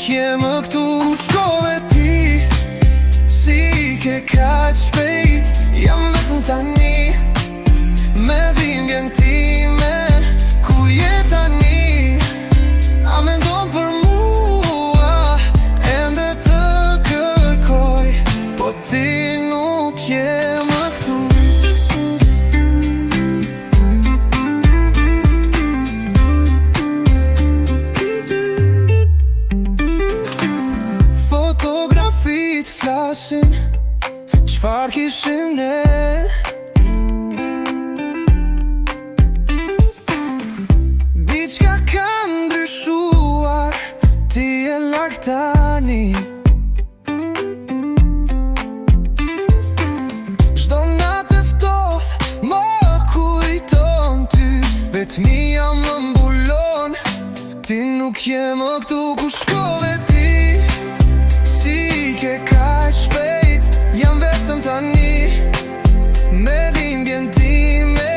nuk je më këtu. Ku shkove ti? Si ike kaq shpejt? Jam vetëm tani me dhimbjen time. Ku je tani? A mendon për mua? Ende të kërkoj, po ti nuk je më këtu. Fotografit flasin, çfarë kishim ne? Diçka ka ndryshuar, ti je larg tani. Çdo natë e ftohtë më kujton ty, vetmia më mbulon, ti nuk je më këtu. Ku shkove ti? Si ike kaq shpejt? Jam vetëm tani me dhimbjen time.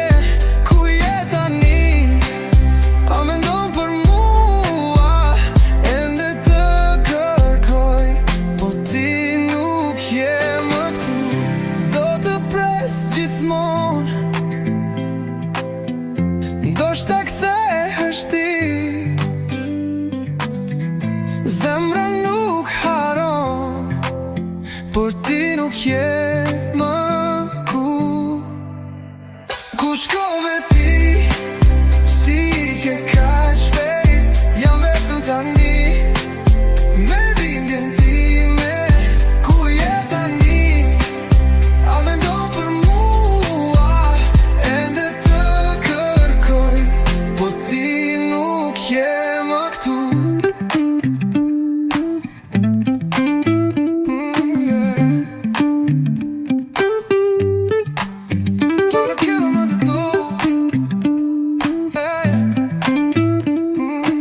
Ku je tani? A mendon për mua? Ende të kërkoj, po ti nuk je më këtu. Do të pres gjithmonë, ndoshta kthehesh ti. Zemra nuk harron, por ti nuk je më ku. Ku shkove ti? Si ike kaq shpejt? Jam vetëm tani me dhimbjen time. Ku je tani? A mendon për mua? Ende të kërkoj, po ti nuk je më këtu. Yeah. Do të kjero më të do. Hey. Yeah.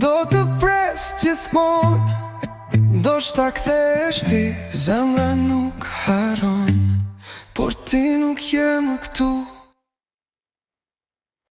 Do të pres gjithmonë, ndoshta kthehesh ti. Zemra nuk harron, por ti nuk je më këtu.